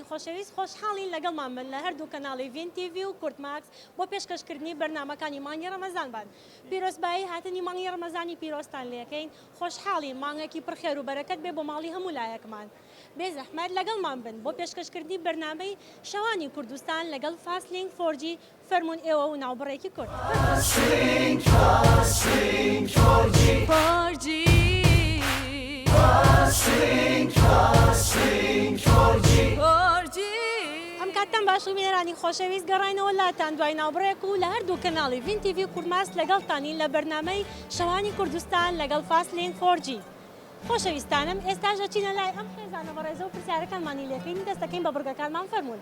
خۆشەویست خۆشحاڵین لەگەڵمان بن لە هەردوو کەناڵی ڤین تیڤی و کوردماکس بۆ پێشکەشکردنی بەرنامەکانی مانگی ڕەمەزانبان. پیرۆزبایی هاتنی مانگی ڕەمەزانی پیرۆزتان لێکەین، خۆشحاڵین مانگێکی پڕ خێر و بەرەکەت بێ بۆ ماڵی هەموو لایەکمان. بێ زەحمەت لەگەڵمان بن بۆ پێشکەشکردنی بەرنامەی شەوانی کوردستان لەگەڵ فاستلینک 4G فەرموون ئێوە و ناوبڕێکی کورت. ئەم کاتتان باش بینەرانی خۆشەویست گەڕاینەوە لاتان دوای ناوبڕێک و لە هەردوو کەناڵی ڤین تیڤی و کوردماکس لەگەڵتانین لە بەرنامەی شەوانی کوردستان لەگەڵ فاستلینک 4G. خۆشەویستانم ئێستاش ئەچینە لای ئەم خێزانە بەڕێزە و پرسیارەکانمانی لێکەین دەست دەکەین بە بڕگەکانمان فەرموون.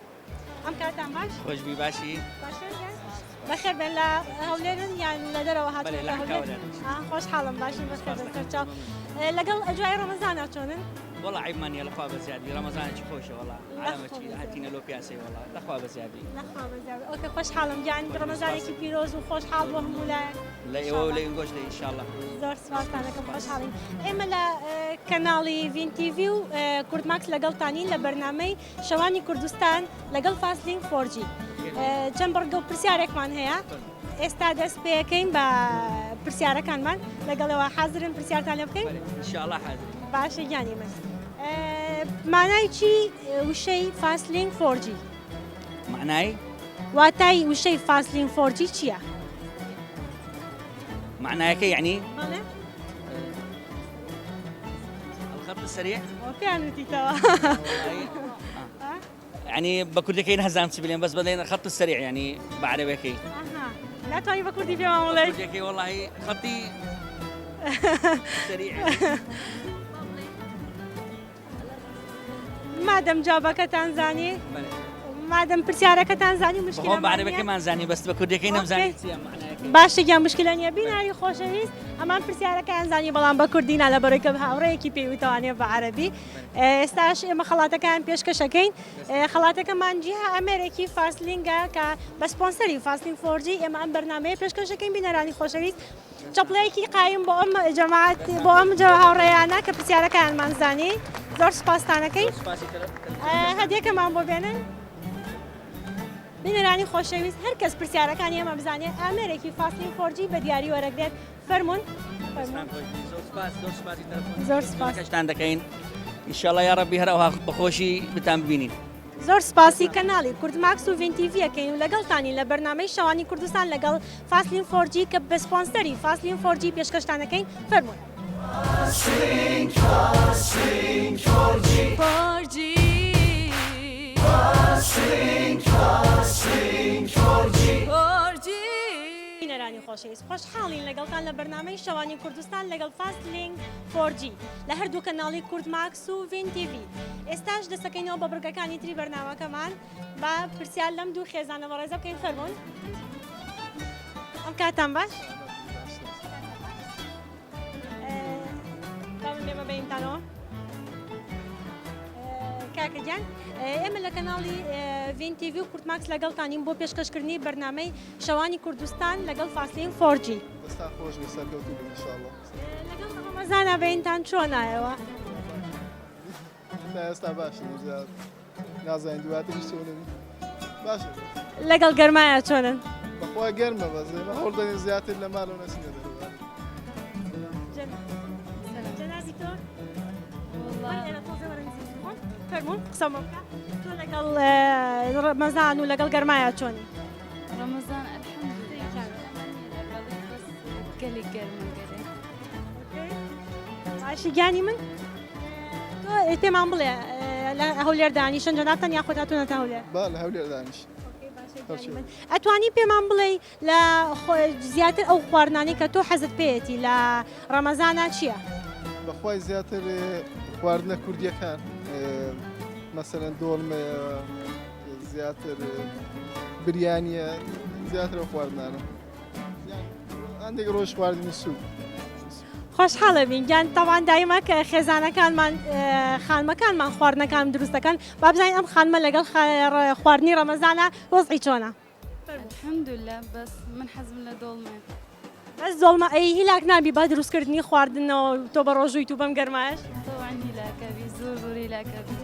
ئەم کاتان باش. خۆش بی باشی. باشن بەخێر بێن لە هەولێرن یان لە دەرەوە هاتوون؟ بەلێ لە هەولێرن. خۆشحاڵم باشن بەخێر بێن سەرچاو. لەگەڵ ئەجوای ڕەمەزانا چۆنن؟ وەڵا عەیبمان نیە لەخوا بەزیادی ڕەمەزانێکی خۆشە وەڵا عالەمەکی هاتینە لۆ پیاسەی وەڵا لەخوا بەزیادی. لەخوا بەزیادی ئۆکەی خۆشحاڵم گیان ڕەمەزانێکی پیرۆز و خۆشحاڵ بۆ هەموو لایەک. لە ئێوە و لە ئینگۆش لە ئینشاڵڵا. زۆر سپاستان دەکەم خۆشحاڵین. ئێمە لە کەناڵی ڤین تیڤی و کوردماکس لەگەڵتانین لە بەرنامەی شەوانی کوردستان لەگەڵ فاستلینک 4G چەند بڕگە و پرسیارێکمان هەیە ئێستا دەست پێەکەین بە پرسیارەکانمان لەگەڵەوە حازرن پرسیارتان لێ بکەین ئینشاءاللە حازرین باشە گیانی من مانای چی وشەی فاستلینک 4G معنای واتای وشەی فاستلینک 4G چییە؟ معنایەکە یعنی الخط السريع پێیان وتیتەوە يعني بە کوردەکەی نازانم چ بلێن بەس بەڵێن خط السريع يعني بە عەرەبەکەی ناتوانانی بە کوردی پێمان بڵێ کوردەکەی وەڵی خەتی سريع مادەم جوابەکەتان زانی مادەم پرسیارەکەتان زانی مشکلە بە عەرەبەکەمان زانی بەس بە کوردەکەی نەمزانی چیە مەعنایەکەی. باشە گیان مشکلە نییە بیناری خۆشەویست ئەمان پرسیارەکەیان زانی بەڵام بە کوردی نا لەبەرەوەی کە هاوڕێیەکی پێی وتوانێ بە عەرەبی ئێستاش ئێمە خەڵاتەکان پێشکەشەکەین خەڵاتەکەمان جیها ئامێرێکی فاستلینگە کە بە سپۆنسەری فاستلینگ 4G ئێمە ئەم بەرنامەیە پێشکەشەکەین بینەرانی خۆشەویست چەپڵەیەکی قایم بۆ ئەم جەماعەت بۆ ئەم هاوڕێیانە کە پرسیارەکانمان زانی زۆر سپاستانەکەی هەدیەکەمان بۆ بێنن بینەرانی خۆشەویست هەر کەس پرسیارەکانی ئێمە بزانێت ئامێرێکی فاستلینک 4G بە دیاری وەرەگرێت فەرمونون زۆر سپاسشتان دەکەین ئینشاءاللە یا ڕەبی هەر ئەوها بەخۆشی بتان ببینین. زۆر سپاسی کەناڵی کوردماکس و ڤین تیڤی ئەکەین و لەگەڵتانین لە بەرنامەی شەوانی کوردستان لەگەڵ فاستلین 4G کە بە سپۆنسەری فاستلین 4G پێشکەشتان ئەکەین فەرموون. بینەرانی خۆشەویست خۆشحاڵین لەگەڵتان لە بەرنامەی شەوانی کوردستان لەگەڵ فاست لینک 4G لە هەردوو کەناڵی کوردماکس و ڤین تیڤی ئێستاش دەستەکەینەوە بە بڕگەکانی تری بەرنامەکەمان با پرسیار لەم دوو خێزانە بەڕێزە بکەین فەرموون ئەم کاتان باش با من بێمە بەینتانەوە کاکە گیان ئێمە لە کەناڵی ڤین تیڤی و کوردماکس لەگەڵتانین بۆ پێشکەشکردنی بەرنامەی شەوانی کوردستان لەگەڵ فاستلینک 4G. دەستان خۆش بێ سەرکەوتوو بن ان شاء اللە. لەگەڵ ڕەمەزانا بەینتان چۆنایەوە؟ تا ئێستا باشن زیاد نازانین دواتریش چۆنن باشن. لەگەڵ گەرمایە چۆنن؟ بەخوا گەرمە بەس ئێمە هەوڵ دەدەین زیاتر لە ماڵەوە نەچینە دەرەوە. جەنابی تۆ فەرموون قسەم بکە تۆ لەگەڵ ڕەمەزان و لەگەڵ گەرمایە چۆنی؟ ڕەمەزان الحمدللە بەس گەلی گەرمە گەلێ. باشی گیانی من تۆ پێمان بڵێ لە هەولێر دانیشن جەنابتان یاخود هاتوونەتە هەولێر؟ با لە هەولێر دانیشن. ئەتوانی پێمان بڵێ لە زیاتر ئەو خواردنانەی کە تۆ حەزت پێیەتی لە ڕەمەزانا چییە؟ بەخوای زیاتر خواردنە کوردیەکان مەسەلەن دۆڵمەیە زیاتر بریانە زیاتر ئەو خواردنانە هەندێک ڕۆژ خواردنی سوک. خۆشحاڵە بین گیان تاوان دایمە کە خێزانەکانمان خانمەکانمان خواردنەکان دروست دەکەن با بزانین ئەم خانمە لەگەڵ خواردنی ڕەمەزانە وەزعی چۆنە؟ الحمدللە بەس من حەزم لە دۆڵمەیە. بەس دۆڵمە ئەی هیلاک نابی بە دروستکردنی خواردنەوە تۆ بە ڕۆژوویت و بەم گەرمایەش؟ تەبعەن هیلاکە بی زۆر زۆر هیلاکە بی.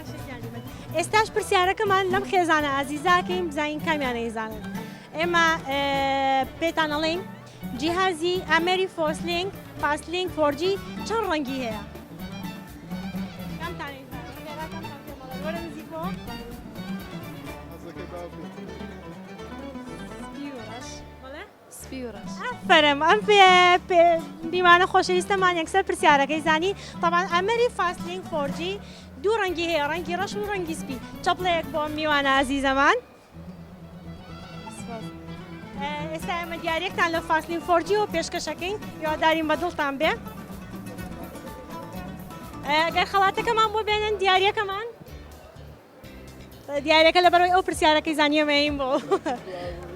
باشە گیانی من ئێستاش پرسیارەکەمان لەم خێزانە ئازیزاکەین بزانین کامیان ئەیزانن ئێمە پێتان ئەڵێین جیهازی ئامێری فۆسلینگ فاستلینگ 4G چەند ڕەنگی هەیە؟ کامتان ئەیزانن؟ خێرا کامتان پێم ئەڵێن؟ وەرە نزیکەوە. حەزەکەی باو بێت. سپی و ڕەش. بەڵێ؟ سپی و ڕەش. ئافەرم ئەم میوانە خۆشەویستەمان یەکسەر پرسیارەکەی زانی. تەبعەن ئامێری فاستلینگ 4G دوو ڕەنگی هەیە ڕەنگی ڕەش و ڕەنگی سپی. چەپڵەیەک بۆ ئەم میوانە ئازیزەمان. ئێستا ئێمە دیاریەکتان لە فاسلین 4G ەوە پێشکەشەکەین هیوادارین بە دڵتان بێ. گەر خەڵاتەکەمان بۆ بێنن دیاریەکەمان دیارەکە لەبەرەوەی ئەو پرسیارەکەی زانیەمەین بۆ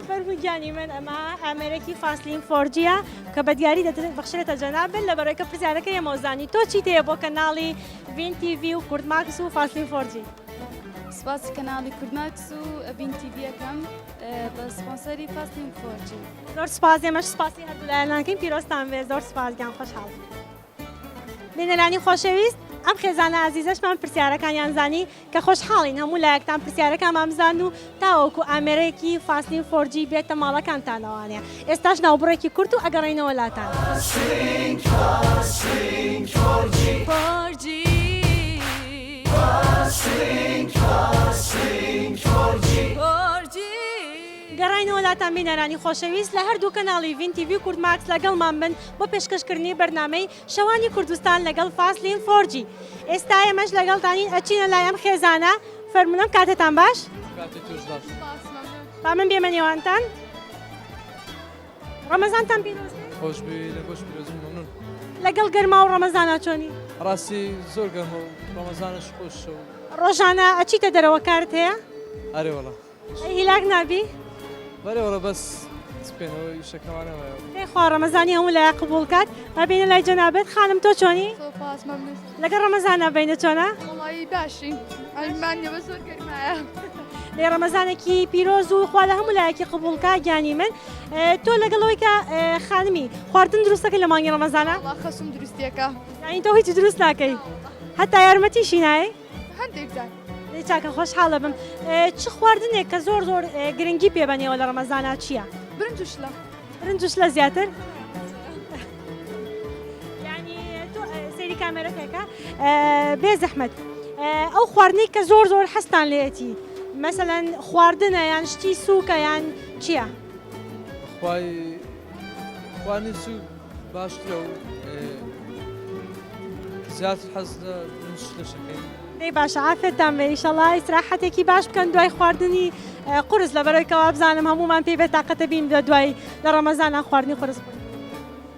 فەرموو گیانی من ئەمە ئامێرێکی فاسلین 4G یە کە بە دیاری بەخشرێتە جەنابن لەبەرەوەی کە پرسیارەکە ئێمەوە زانی تۆ چیت هەیە بۆ کەناڵی ڤین تیڤی و کوردماکس و فاسلین 4G؟ سوپاسی کەناڵی کوردماکس و ڤین تیڤی ئەکەم بە سپۆنسەری فاستلین 4G. زۆر سوپاس ئێمەش سوپاسی هەردوو لایەنانکەین پیرۆزتان بێ زۆر سوپاس گیان خۆشحاڵ. بینەرانی خۆشەویست ئەم خێزانە ئازیزەشمان پرسیارەکانیان زانی کە خۆشحاڵین هەموو لایەکتان پرسیارەکانمان بزان و تاوەکو ئامێرێکی فاسلین 4G بێتە ماڵەکانتانەوانێ ئێستاش ناوبڕێکی کورت و ئەگەڕێینەوە لاتان. گەڕاینەوە لاتان بینەرانی خۆشەویست لە هەردوو کەناڵی ڤین تیڤی و کوردماکس لەگەڵمان بن بۆ پێشکەشکردنی بەرنامەی شەوانی کوردستان لەگەڵ فاسلین 4G ئێستا ئێمەش لەگەڵتانین ئەچینە لای ئەم خێزانە فەرموون ئەم کاتەتان باش؟ کاتی تۆش باش. با من بێمە نێوانتان. ڕەمەزانتان پیرۆز بێت. خۆش بی لە گۆش پیرۆز بی مەمنون. لەگەڵ گەرما و ڕەمەزانا چۆنی؟ ڕاستی زۆر گەرمە و ڕەمەزانش خۆشە و. ڕۆژانە ئەچیتە دەرەوە کارت هەیە؟ ئەرێ وەڵا. ئەی هیلاک نابی؟ بەرێ وەڵا بەس چ بکەین ئەوە ئیشەکەمانە وایە. دەی خوا ڕەمەزانی هەموو لایە قبوڵ کات. با بێینە لای جەنابت خانم تۆ چۆنی؟ سوپاس مەمنون. لەگەڵ ڕەمەزانا بینە چۆنە؟ وەڵایی باشین ئەلمان نیە بەس زۆر گەرمایە. دەی ڕەمەزانێکی پیرۆز و خوا لە هەموو لایەکی قبوڵ کا گیانی من. تۆ لەگەڵ ئەوەی کە خانمی خواردن دروست دەکەی لە مانگی ڕەمەزانا؟ وەڵا خەسوم دروستیەکە. یانی تۆ هیچ دروست ناکەی هەتا یارمەتیشی نایەی؟ هەندێک جار. دەی چاکە خۆشحاڵە بم. چ خواردنێک کە زۆر زۆر گرنگی پێ بەنێوە لە ڕەمەزانا چییە؟ برنج و شلە. برنج و شلە زیاتر؟ یانی تۆ سەیری کامێرەکەکە بێ زەحمەت ئەو خواردنەی کە زۆر زۆر حەزتان لێیەتی مەسەلەن خواردنە یان شتی سووکە یان چییە؟ خوای خواردنی سووک باشترە و زیاتر حەز لە برنج شلەش ئەکەین. دەی باشە عافێتتان بێ ئیشەڵا ئیسراحەتێکی باش بکەن دوای خواردنی قورس لەبەرەوەی کە وابزانم هەموومان پێی بێتاقەتە بین لە دوای لە ڕەمەزانا خواردنی قورس بخۆین.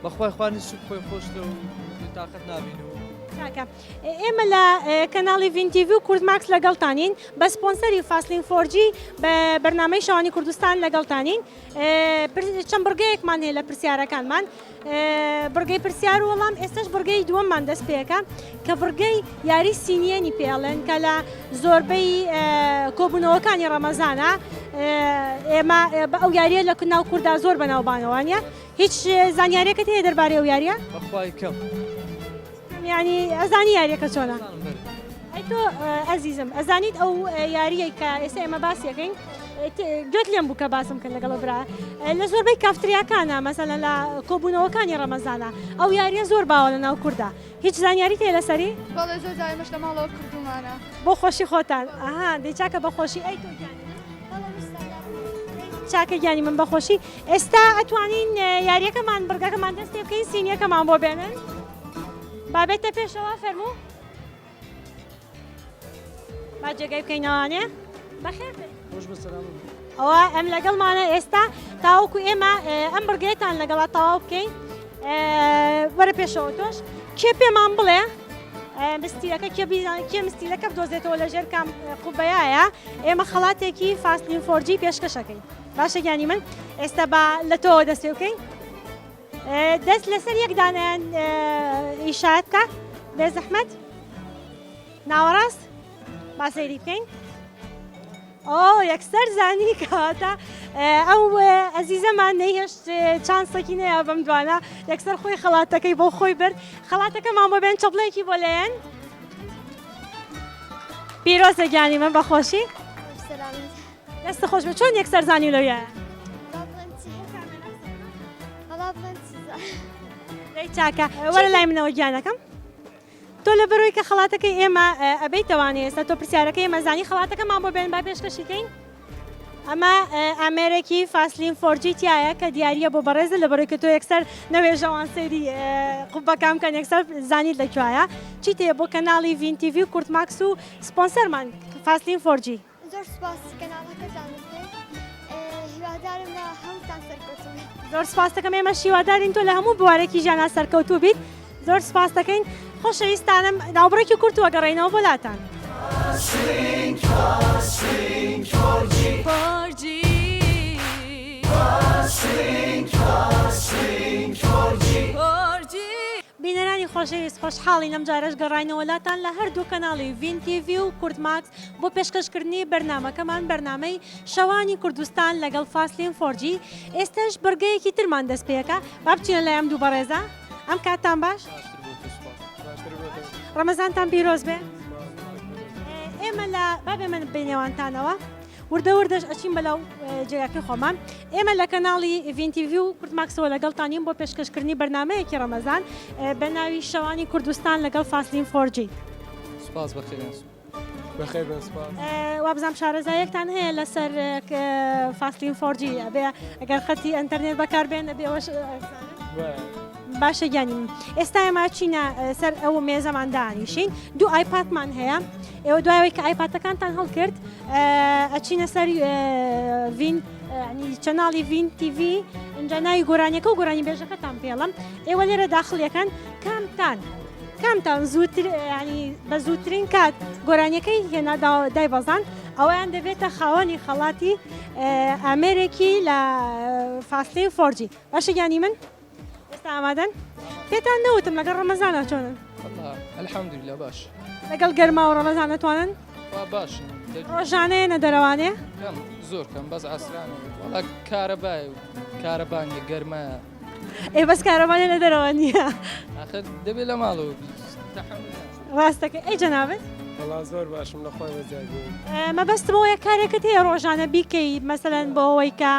بەخوای خواردنی سوک خۆی خۆشترە و بێتاقەت نابین و. چاکە ئێمە لە کەناڵی ڤین تیڤی و کوردماکس لەگەڵتانین بە سپۆنسەری فاسلین 4G بە بەرنامەی شەوانی کوردستان لەگەڵتانین. چەند بڕگەیەکمان هەیە لە پرسیارەکانمان بڕگەی پرسیار و وەڵام ئێستاش بڕگەی دووەممان دەست پێەکە کە بڕگەی یاری سینیەنی پێڵێن کە لە زۆربەی کۆبوونەوەکانی ڕەمەزانە ئێمە بە ئەو یاریە لە ناو کووردا زۆر بەناوبانەوانە هیچ زانیارێکت هەیە دەربارەی ئەو یاریە بەخوای کەم ینی ئەزانی یاریەکە چۆنە ئەی تۆ ئەزیزم ئەزانیت ئەو یاریەی کە ئێستا ئێمە باسیەکەین گوێت لێم بوو کە باسم کرد لەگەڵ برا لە زۆربەی کافتریاکانە مەسەلەن لە کۆبوونەوەکانی ڕەمەزانە ئەو یاریە زۆر باوە لە ناو کووردا هیچ زانیاری تێ لەسەری؟ بەڵێ زۆر جار ئێمەش لە ماڵەوە کردوومانە. بۆ خۆشی خۆتان ئەها دەی چاکە بە خۆشی ئەی تۆ گیانی من؟ چاکە گیانی من بەخۆشی ئێستا ئەتوانین یاریەکەمان بڕگەکەمان دەست پێ بکەین سینیەکەمان بۆ بێنن با بێتە پێشەوە فەرموو با جێگای بکەینەوانێ بەخێر بێ ئەوە ئەم لەگەڵمانە ئێستا تاوەکو ئێمە ئەم بڕگەیەتان لەگەڵا تەواو بکەین وەرە پێشەوە تۆش کێ پێمان بڵێ مستیلەکە کێ بیزان کێ مستیلەکە بدۆزێتەوە لە ژێر کام قوبەیایە ئێمە خەڵاتێکی فاستلین 4G پێشکەشەکەین باشە گیانی من ئێستا با لە تۆوە دەست پێ بکەین دەست لەسەر یەک دانیان ئیشارەت بکە بێ زەحمەت ناوەڕاست با سەیری بکەین ئۆ یەکسەر زانی کەواتە ئەو ئەزیزەمان نەیهێشت چانسەکی نەیا بەم دوانە یەکسەر خۆی خەڵاتەکەی بۆ خۆی برد خەڵاتەکەمان بۆ بێن چەپڵێکی بۆ لێن. پیرۆزە گیانی من بەخۆشی. سەلامەت. دەست خۆش بێ چۆن یەکسەر زانی لەویایە؟ وەڵا بڵێم چی وەڵا بڵێم چی دەی چاکە وەرە لای منەوە گیانەکەم. تۆ لە بەرەوەی کە خەڵاتەکەی ئێمە ئەبەیتەوانێ ئێستا تۆ پرسیارەکەی ئێمە زانی خەڵاتەکەمان بۆ بێن با پێشکەشی کەین. ئەمە ئامێرێکی فاسلین 4G تایە کە دیاریە بۆ بەڕێزە لە بەرەوەی کە تۆ یەکسەر نەوێژەوان سەیری قوبەکان بکەن یەکسەر زانیت لە کوایە چی تێ بۆ کەناڵی ڤین تیڤی و کوردماکس و سپۆنسەرمان فاسلین 4G. زۆر سوپاسی کەناڵەکەتان دەکەین هیوادارم لە هەمووتان سەرکەوتوو بن. زۆر سپاس دەکەم ئێمەش هیوادارین تۆ لە هەموو بوارێکی ژیانا سەرکەوتوو بیت زۆر سپاس دەکەین خۆشەویستانم ناوبڕێکی کورت وەگەڕێینەوە بۆ لاتان. بینەرانی خۆشەویست خۆشحاڵین ئەم جارەش گەڕاینەوە لاتان لە هەردوو کەناڵی ڤین تیڤی و کوردماکس بۆ پێشکەشکردنی بەرنامەکەمان بەرنامەی شەوانی کوردستان لەگەڵ فاسلین 4G ئێستەش بڕگەیەکی ترمان دەست پێکا با بچینە لای ئەم دوو بەڕێزە ئەم کاتتان باش ڕەمەزانتان پیرۆز بێ ئێمە لە با بێمە بینێوانتانەوە وردە وردەش ئەچین بەلاو جێگاکەی خۆمان. ئێمە لە کەناڵی ڤین تیڤی و کوردماکسەوە لەگەڵتانین بۆ پێشکەشکردنی بەرنامەیەکی ڕەمەزان بە ناوی شەوانی کوردستان لەگەڵ فاسلین 4G. سوپاس بەخێربێن. بەخێر بێن سوپاس. وابزانم شارەزایەکتان هەیە لەسەر فاسلین 4G ئەبێ ئەگەر خەتی ئەنتەرنێت بەکاربێن ئەبێ ئەوەش باشە گیانی من ئێستا ئێمە چینە سەر ئەو مێزەمان دانیشین دوو iPad مان هەیە ئێوە دوایەوەی کە iPad ەکانتان هەڵکرد ئەچینە سەر ڤین channel ی ڤین تیڤی اینجا ناوی گۆرانیەکە و گۆرانی بێژەکەتان پێڵم ئێوە لێرە داخلیەکەن کامتان کامتان زووتر ینی بە زووترین کات گۆرانیەکەی هێنا دایبەزان ئەویان دەبێتە خاوەنی خەڵاتی ئامێرێکی لە فاستین 4G باشە گیانی من ئێستا ئامادەن؟ پێتان نەوتم لەگەڵ ڕەمەزانە چۆنن؟ الحمدلله باش. لەگەڵ گەرما و ڕەمەزان ئەتوانن؟ باش. ڕۆژانەیە نە دەرەوانێ؟ کەم زۆر کەم بەس عەسران وەڵا کارەبایە و کارەبا نییە گەرمایە. ئێ بەس کارەبا لە دەرەوە نییە. ئاخر دەبێ لە ماڵەوە بی تەحەمول ناکەم. ڕاستەکەی ئەی جەنابت؟ وەڵا زۆر باشم لە خوای بەزیاد بێ. مەبەستم ئەوەیە کارێکت هەیە ڕۆژانە بیکەی مەسەلەن بۆ ئەوەی کە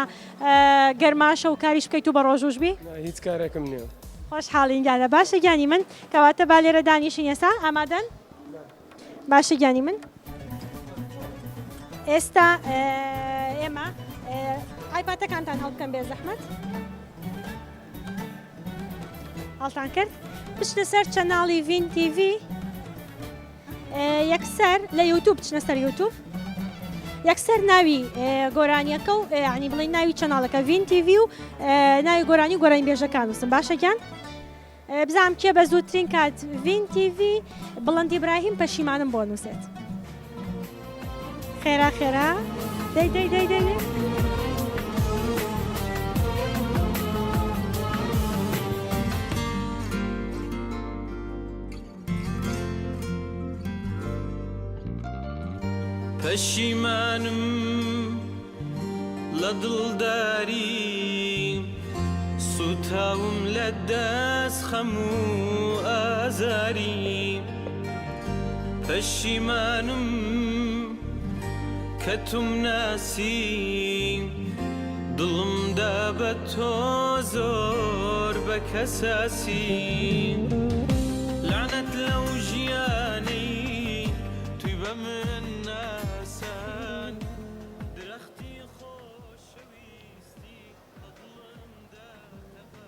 گەرماشە و کاریش بکەیت و بە ڕۆژووش بی؟ نا هیچ کارێکم نییە. خۆشحاڵین گیانە باشە گیانی من کەواتە با لێرە دانیشین ئێستا ئامادەن؟ باشە گیانی من ئێستا ئێمە iPad ەکانتان هەڵبکەن بێ زەحمەت هەڵتان کرد بچنە سەر channel ی ڤین تیڤی یەکسەر لە یوتوب بچنە سەر یوتوب یەکسەر ناوی گۆرانیەکە و ینی بڵێ ناوی channel ەکە ڤین تیڤی و ناوی گۆرانی گۆرانی بێژەکان نووسم باشە گیان بزانم کێ بە زووترین کات ڤین تیڤی بڵند ئیبراهیم پەشیمانم بۆ نووسێت خێرا خێرا دەی دەی دەی دەی پەشیمانم لە دڵداری سوتاوم لە دەست خەم و ئازاری پەشیمانم کە توم ناسی دڵم دا بە تۆ زۆر بە کەساسی لەعنەت لەو ژیانەی توی بە من ناسان درەختی خۆشەویستی لە دڵمدا تەپان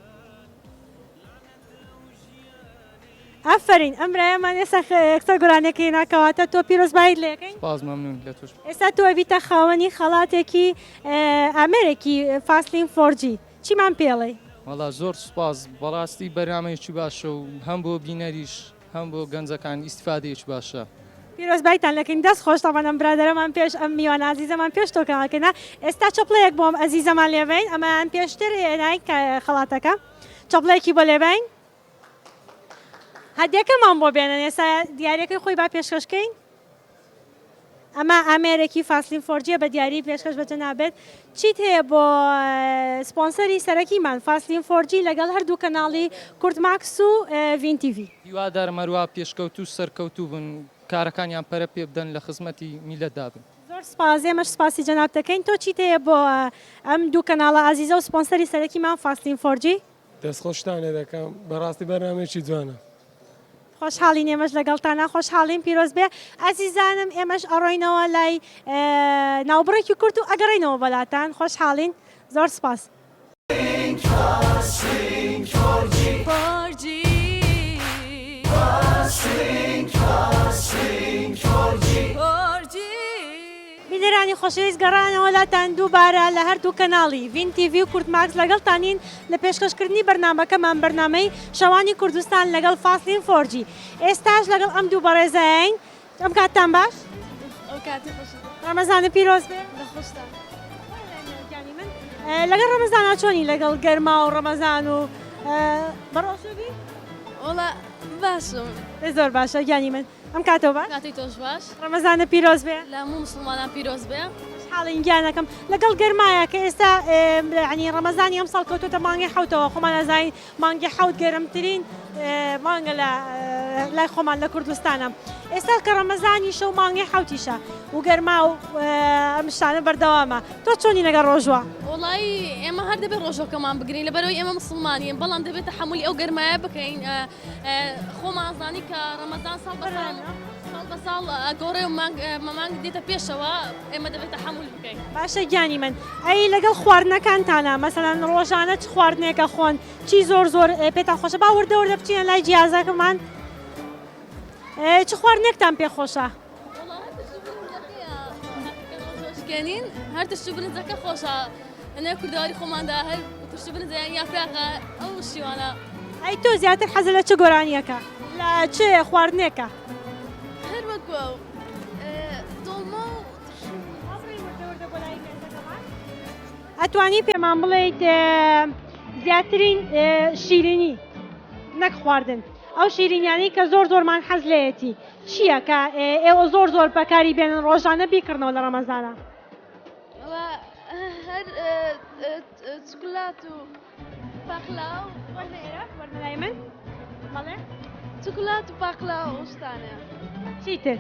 لەعنەت لەو ژیانەی. ئافەرین ئەم برایەمان ئێستا یەکسەر گۆرانیەکەی هێنا کەواتە تۆ پیرۆزباییت لێ ئەکەین. سپاس مەمنون لە تۆش. ئێستا تۆ ئەبیتە خاوەنی خەڵاتێکی ئامێرێکی فاسلین 4G چیمان پێڵێی؟ وەڵا زۆر سوپاس بەڕاستی بەرنامەیەکی باشە و هەم بۆ بینەریش هەم بۆ گەنجەکان ئیستیفادەیەکی باشە. پیرۆزبایتان لەکەین دەست خۆش تەبعەن ئەم برادەرەمان پێش ئەم میوانە ئازیزەمان پێش تۆ کەناڵەکەینا ئێستا چەپڵەیەک بۆ ئەم ئەزیزەمان لێبەین ئەمەیان پێشتر هێنای کە خەڵاتەکە چەپڵەیەکی بۆ لێبەین هەدیەکەمان بۆ بێنن ئێستا دیاریەکەی خۆی با پێشکەش کەین ئەمە ئامێرێکی فاسلین 4G ە بە دیاری پێشکەش بە جەنابت چیت هەیە بۆ سپۆنسەری سەرەکیمان فاسلین 4G لەگەڵ هەردوو کەناڵی کوردماکس و ڤین تیڤی؟ هیوادارم هەروا پێشکەوتوو سەرکەوتوو بن. کارەکانیان پەرە پێ بدەن لە خزمەتی میللەتدا بن. زۆر سپاس ئێمەش سپاسی جەنابت دەکەین تۆ چیت هەیە بۆ ئەم دوو کەناڵە ئازیزە و سپۆنسەری سەرەکیمان فاستلین فۆرجی؟ دەستخۆشتان لێ دەکەم بەڕاستی بەرنامەیەکی جوانە. خۆشحاڵین ئێمەش لەگەڵتانا خۆشحاڵین پیرۆز بێ ئازیزانم ئێمەش ئەڕۆینەوە لای ناوبڕێکی کورت و ئەگەڕێینەوە بەلاتان خۆشحاڵین زۆر سپاس. بینەرانی خۆشەویست گەڕانەوە لاتان دووبارە لە هەردوو کەناڵی ڤین تیڤی و کوردماکس لەگەڵتانین لە پێشکەشکردنی بەرنامەکەمان بەرنامەی شەوانی کوردستان لەگەڵ فاستلین فۆرجی ئێستاش لەگەڵ ئەم دوو بەڕێزەین ئەم کاتتان باش ئەو کاتی خۆشت ڕەمەزانە پیرۆز بێ لە خۆشتان گیانی من لەگەڵ ڕەمەزانا چۆنی لەگەڵ گەرما و ڕەمەزان و بەڕۆژوو بی وەڵا باشم زۆر باشە گیانی من ئەم کاتەوە باش. کاتی تۆش باش. ڕەمەزانت پیرۆز بێ. لە هەموو موسڵمانان پیرۆز بێ. خۆشحاڵین گیانەکەم لەگەڵ گەرمایە کە ئێستا یانی ڕەمەزانی ئەمساڵ کەوتۆتە مانگی حەوتەوە خۆمان ئەزانین مانگی حەوت گەرمترین مانگە لە لای خۆمان لە کوردستانە ئێستا کە ڕەمەزانیشە و مانگی حەوتیشە و گەرما و ئەم شتانە بەردەوامە تۆ چۆنی لەگەڵ ڕۆژوە؟ وەڵایی ئێمە هەر دەبێت ڕۆژەکەمان بگرین لەبەرئەوەی ئێمە موسڵمانین بەڵام دەبێت تەحەمولی ئەو گەرمایە بکەین خۆمان زانی کە ڕەمەزان ساڵ بە ساڵ ساڵ بە ساڵ ئەگۆڕێ و مانگ مانگ دێتە پێشەوە ئێمە دەبێت تەحەمول بکەین. باشە گیانی من ئەی لەگەڵ خواردنەکانتانا مەسەلەن ڕۆژانە چ خواردنێک ئەخۆن چی زۆر زۆر پێتان خۆشە با وردە وردە بچینە لای جیازەکەمان چ خواردنێکتان پێ خۆشە؟ وەڵا هەر ترش و برنجەکەیە شکێنین هەر ترش و برنجەکە خۆشە لەنێو کوردەواری خۆماندا هەر ترش و برنجە یان یاپراغە ئەو شیوانە. ئەی تۆ زیاتر حەزت لە چ گۆرانییەکە لە چ خواردنێکە؟ هەر وەک ئەو دۆڵمە و ترش و برنج. با بڕۆین وردە وردە بۆ لای مێزەکەمان. ئەتوانی پێمان بڵێیت زیاترین شیرینی نەک خواردن ئەو شیرینیانەی کە زۆر زۆرمان حەز لێیەتی چییە کە ئێوە زۆر زۆر بەکاری بێنن ڕۆژانە بیکڕنەوە لە ڕەمەزانە؟ هەر چوکلات و پاقلاو وەرنە ئێرە وەرنە لای من بەڵێ چوکلات و پاقلاو ئەو شتانە چیتر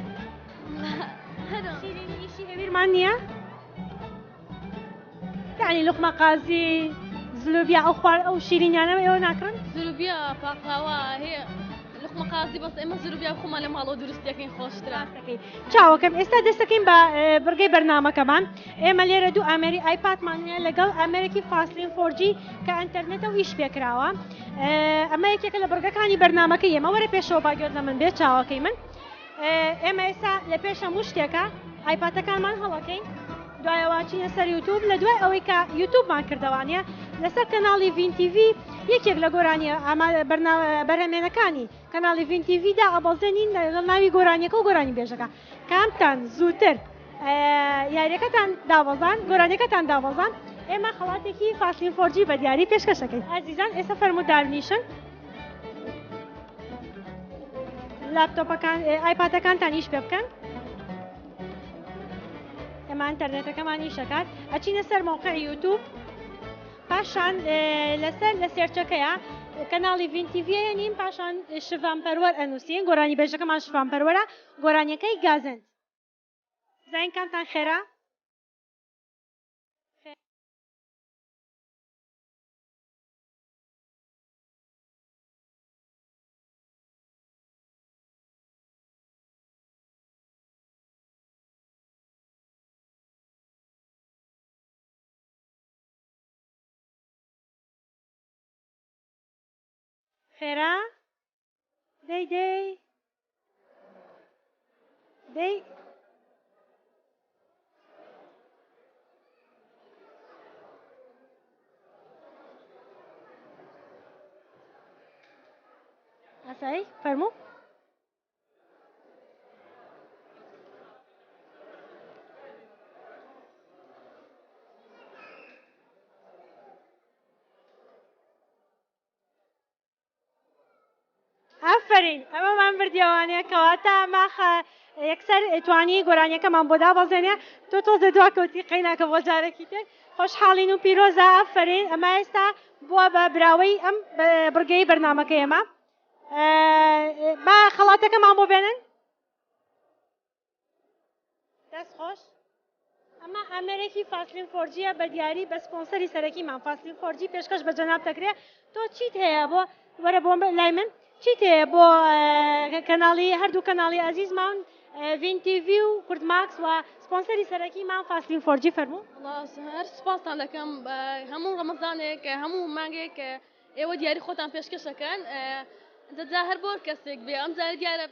شیرینی ئیشی هەویرمان نییە؟ یعنی لوقمە قازی زلوبیا ئەو خوار ئەو شیرینیانە ئێوە ناکڕن؟ زلوبیا پاقلاوە هەیە لوقمە قازی بەس ئێمە زلوبیا خۆمان لە ماڵەوە دروست دەکەین خۆشترە. چاوەکەم ئێستا دەستەکەین بە بڕگەی بەرنامەکەمان ئێمە لێرە دوو ئامێری ئایپادمان هەیە لەگەڵ ئامێرێکی فاستلین فۆرجی کە ئەتەرنێتە و ئیش پێکراوە ئەمە یەکێکە لە بڕگەکانی بەرنامەکەی ئێمە وەرە پێشەوە با گوێت لە من بێ چاوەکەی من ئێمە ئێستا لە پێش هەموو شتێکە ئایپاتەکانمان هەڵەکەین دوایەوە چینە سەر یوتوب لە دوای ئەوەی کە یوتوبمان کردەوانە لەسەر کەناڵی ڤین تیڤی یەکێک لە گۆرانیە بەرهەمێنەکانی کەناڵی ڤین تیڤی دا ئەبەزێنین لەگەڵ ناوی گۆرانیەکە و گۆرانی بێژەکە کامتان زووتر یاریەکەتان دابەزان گۆرانیەکەتان دابەزان ئێمە خەڵاتێکی فاستلین فۆرجی بە دیاری پێشکەشەکەین ئازیزان ئێستا فەرموو دابنیشن لاپتۆپەکان ئایپاتەکانتان ئیش پێ بکەن ئێمە ئینتەرنێتەکەمان ئیشەکات ئەچینە سەر مەوقعی یوتوب پاشان لەسەر لە سێرچەکەیە کەناڵی ڤین تیڤی ئەهێنین پاشان شڤان پەروەر ئەنووسین گۆرانی بێژەکەمان شڤان پەروەرە گۆرانیەکەی گازند زین کامتان خێرا خێرا دەی دەی دەی ئاسایی فەرموو ئافەرین ئەمەمان بردیەوانێ کەواتە ماخە یەکسەر توانی گۆرانیەکەمان بۆ دابەزێنێ تۆ تۆزێ دوا کەوتی قەیناکە بۆ جارێکی تر خۆشحاڵین و پیرۆزە ئافەرین ئەمە ئێستا بووە بە براوەی ئەم بڕگەی بەرنامەکەی ئێمە با خەڵاتەکەمان بۆ بێنن. دەست خۆش. ئەمە ئامێرێکی فاسلین فۆرجیە بە دیاری بە سپۆنسەری سەرەکیمان فاسلین فۆرجی پێشکەش بە جەناب دەکرێ تۆ چیت هەیە بۆ وەرە بۆ لای من چیت هەیە بۆ کەناڵی هەردوو کەناڵی ئازیزمان ڤین تیڤی و کوردماکس و سپۆنسەری سەرەکیمان فاسلین فۆرجی فەرموو. هەر سوپاستان دەکەم هەموو ڕەمەزانێک هەموو مانگێک ئێوە دیاری خۆتان پێشکەش ئەکەن جا هەر بۆ کەسێک بێ ئەم جارە دیارە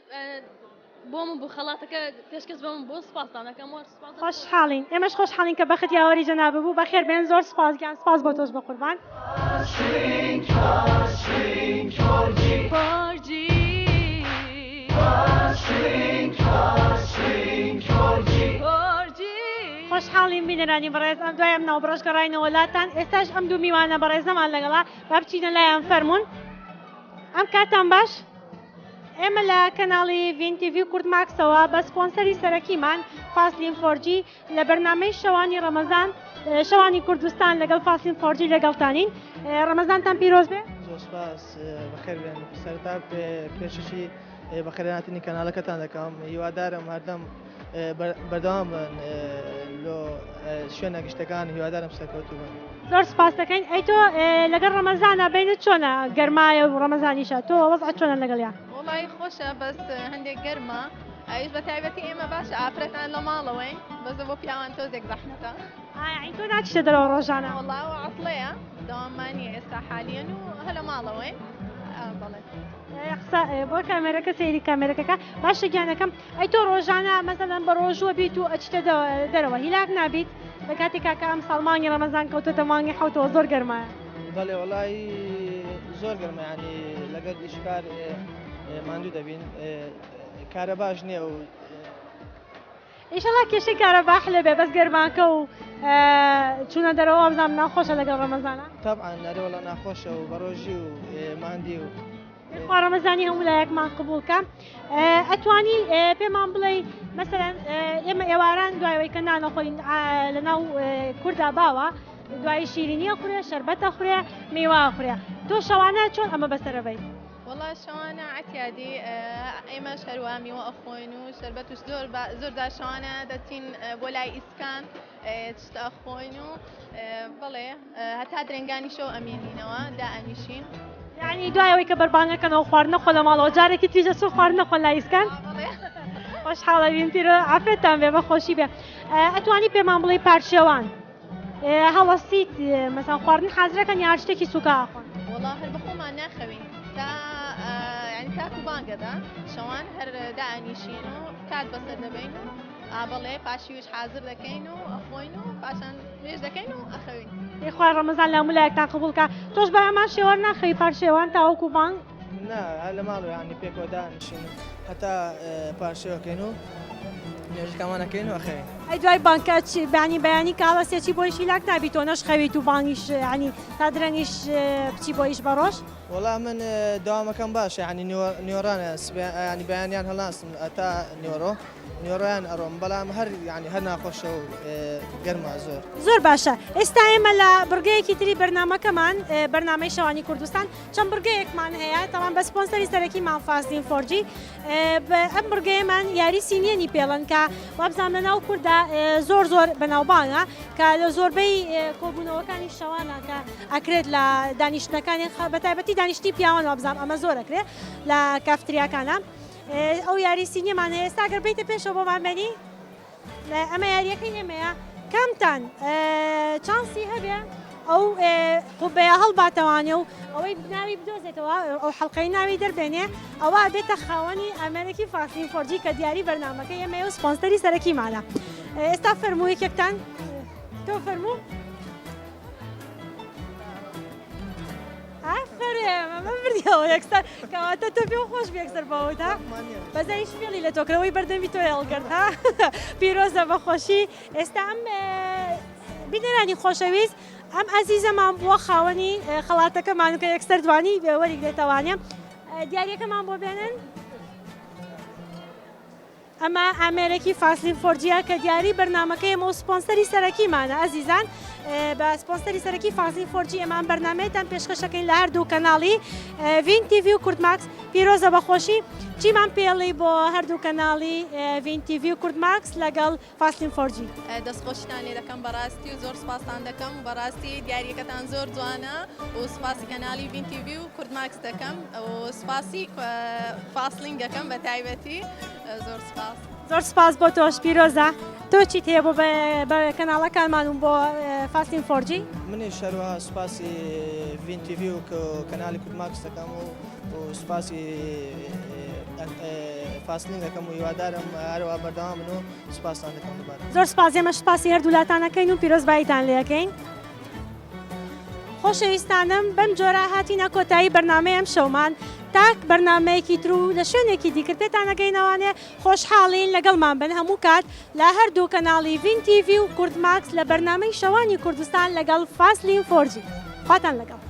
بۆ من بوو خەڵاتەکە پێشکەش بە من بۆ سپاستان دەکەم وەر سپاس خۆشحاڵین ئێمەش خۆشحاڵین کە بەخت یاوەری جەنابت بوو بەخێر بێن زۆر سپاس گیان سپاس بۆ تۆش بەقوربان. خۆشحاڵین بینەرانی بەڕێز ئەم دوای ئەم ناوبڕەش گەڕاینەوە لاتان ئێستاش ئەم دوو میوانە بەڕێزەمان لەگەڵا با بچینە لایان فەرمونون ئەم کاتان باش ئێمە لە کەناڵی ڤین تیڤی و کوردماکسەوە بە سپۆنسەری سەرەکیمان فاسلین فۆرجی لە بەرنامەی شەوانی ڕەمەزان شەوانی کوردستان لەگەڵ فاسلین فۆرجی لەگەڵتانین ڕەمەزانتان پیرۆز بێ زۆر سپاس بەخێر بێن سەرتا پێشەکی بەخێرهاتنی کەناڵەکەتان دەکەم هیوادارم هەردەم بەردەوام بن لۆ شوێنە گشتەکان هیوادارم سەرکەوتوو بن. زۆر سپاس دەکەین ئەی تۆ لەگەڵ ڕەمەزانە بینت چۆنە گەرمایە و ڕەمەزانیشە تۆ وەزعت چۆنە لەگەڵیا؟ وەڵی خۆشە بەس هەندێک گەرمە ئەویش بە تایبەتی ئێمە باشە ئافرەتان لە ماڵەوەین بەس بۆ پیاوان تۆزێک زەحمەتە. ئایا تۆ ناچیتە دەرەوە ڕۆژانە؟ وەڵا ئەوە عەتڵەیە دەواممان نییە ئێستا حالیەن و هەر لە ماڵەوەین بەڵێ. قسە بۆ کامێرەکە سەیری کامێرەکەکە باشە گیانەکەم ئەی تۆ ڕۆژانە مەسەلەن بە ڕۆژووە بیت و ئەچیتە دەرەوە هیلاک نابیت لە کاتێکا کە ئەم ساڵ مانگی ڕەمەزان کەوتۆتە مانگی حەوتەوە زۆر گەرمایە. بەڵێ وەڵی زۆر گەرمە ینی لەگەر ئیشکار ماندوو دەبین کارە باش نییە و ئیشەڵا کێشەی کارەبا حلە بێ بەس گەرماکە و چوونە دەرەوە وابزانم ناخۆشە لەگەڵ ڕەمەزانە. تەبعەن ئەرێ وەڵا ناخۆشە و بەڕۆژی و ماندی و. خوا ڕەمەزانی هەموو لایەکمان قبوڵ کە. ئەتوانی پێمان بڵێی مەسەلەن ئێمە ئێواران دوای ئەوەی کە نان ئەخۆین لەناو کوردا باوە دوایی شیرینی ئەخورێ شەربەت ئەخورێ میوە ئەخورێ تۆ شەوانە چۆن ئەمە بەسەرەبەی؟ وەڵا شەوانە عەتیادی ئێمەش هەروا میوە ئەخۆین و شەربەت و زۆر زۆر جار شەوانە دەچین بۆ لای ئیسکان چشت ئەخۆین و بەڵێ هەتا درەنگانی شەو ئەمێنینەوە دائەنیشین. یعنی دوای ئەوەی کە بەربانگەکەنەوە خواردنە خۆ لە ماڵەوە جارێکی تریش دەچن خواردنە خۆن لای ئیسکان؟ خۆشحاڵە بین پیرۆ عافێتان بێ بە خۆشی بێ ئەتوانی پێمان بڵێی پارشێوان هەڵەسیت مەسەن خواردن حازرەکەن یا شتێکی سوکە ئەخۆن؟ وەڵا هەر بەخۆمان ناخەوین تا یعنی تاکو بانگەدا شەوان هەر دائەنیشین و کات بەسەر دەبەین و ئابڵێ پاشیویش حازر دەکەین و ئەخۆین و پاشان نوێژ دەکەین و ئەخەوین. خوا ڕەمەزان لە هەموو لایەکتان قبوڵ کا تۆش بە هەمان شێوە ناخەوی پارشێوان تاوەکو بانگ؟ نا هەر لە ماڵەوە یانی پێکەوە دانیشین هەتا پارشێوەکەین و نوێژەکەمان ئەکەین و ئەخەوین. ئەی دوای بانگ کە چی بەیانی بەیانی کە هەڵەسێ چی بۆ ئیش هیلاک نابی تۆ نەشخەویت و بانگیش یانی تا درەنگیش بچی بۆ ئیش بە ڕۆژ؟ وەڵا من دەوامەکەم باشە یانی نیوەڕانە سبێ یانی بەیانیان هەڵناستم تا نیوەڕۆ نیوەڕۆیان ئەڕۆم بەڵام هەر یانی هەر ناخۆشە و گەرما زۆر. زۆر باشە ئێستا ئێمە لە بڕگەیەکی تری بەرنامەکەمان بەرنامەی شەوانی کوردستان چەند بڕگەیەکمان هەیە تەوان بە سپۆنسەری سەرەکیمان فاسلین فۆرجی ئەم بڕگەیەمان یاری سینیەنی پێڵەن کە وابزانام لە ناو کووردا زۆر زۆر بەناوبانگە کە لە زۆربەی کۆبوونەوەکانی شەوانە کە ئەکرێت لە دانیشتنەکانی بە تایبەتی دانیشتی پیاوان وابزانام ئەمە زۆر ئەکرێت لە کافتریاکانە ئەو یاری سینیەمان هەیە ئێستا گەر بیتە پێشەوە بۆمان بێنی ئەمە یاریەکەی ئێمەیە کامتان چانسی هەبێ ئەو قوبەیە هەڵباتەوانێ و ئەوەی ناوی بدۆزێتەوە ئەو حەڵقەی ناوی دەربێنێ ئەوە بێتە خاوەنی ئامێرێکی فاسلین فۆرجی کە دیاری بەرنامەکەی ئێمەیە و سپۆنسەری سەرەکیمانە ئێستا فەرموو یەکێکتان تۆ فەرموو ئافەرم ئەمە بردیەوە یەکسەر کەواتە تۆ پێم خۆش بێ یەکسەر بەوەت ها بەزایش فێڵی لە تۆ کرەوەی بەردەمی تۆ هەڵگرت ها پیرۆزە بەخۆشی ئێستا ئەم بینەرانی خۆشەویست ئەم ئەزیزەمان بووە خاوەنی خەڵاتەکەمان کە یەکسەر دوانی وەریگرێتەوانێ دیاریەکەمان بۆ بێنن. ئەمە ئامێرێکی فاسلین فۆرجیە کە دیاری بەرنامەکەی ئێمە و سپۆنسەری سەرەکیمانە ئەزیزان بە سپۆنسەری سەرەکی فاسلین فۆرجی ئێمە ئەم بەرنامەیەتان پێشکەشەکەین لە هەردوو کەناڵی ڤین تیڤی و کوردماکس پیرۆزە بەخۆشی. چیمان پێڵی بۆ هەردوو کەناڵی ڤین تیڤی و کوردماکس لەگەڵ فاستلین 4G؟ دەستخۆشیتان لێ دەکەم بەڕاستی و زۆر سوپاستان دەکەم بەڕاستی دیاریەکەتان زۆر جوانە و سوپاسی کەنالی ڤین تیڤی و کوردماکس دەکەم و سوپاسی فاسلینگ دەکەم بە تایبەتی زۆر سوپاس. زۆر سوپاس بۆ تۆش پیرۆزە. تۆ چیت هەیە بۆ بە کەناڵەکانمان و بۆ فاستلین 4G؟ منیش هەروەها سوپاسی ڤین تیڤی و کەنالی کوردماکس دەکەم و و سوپاسی فاسلینگ دەکەم و هیوادارم هەروە بەردەوام بن و سوپاستان دەکەم دووبارە. زۆر سوپاس ئێمەش سوپاسی هەردوولاتان ئەکەین و پیرۆزباییتان لێ ئەکەین. خۆشەویستانم بەم جۆرە هاتینە کۆتایی بەرنامەی ئەم شەومان تاک بەرنامەیەکی تر و لە شوێنێکی دیکر پێتان ئەگەینەوانێ خۆشحاڵین لەگەڵمان بن هەموو کات لە هەردوو کەناڵی ڤین تیڤی و کوردماکس لە بەرنامەی شەوانی کوردستان لەگەڵ فاسلین 4G خواتان لەگەڵ.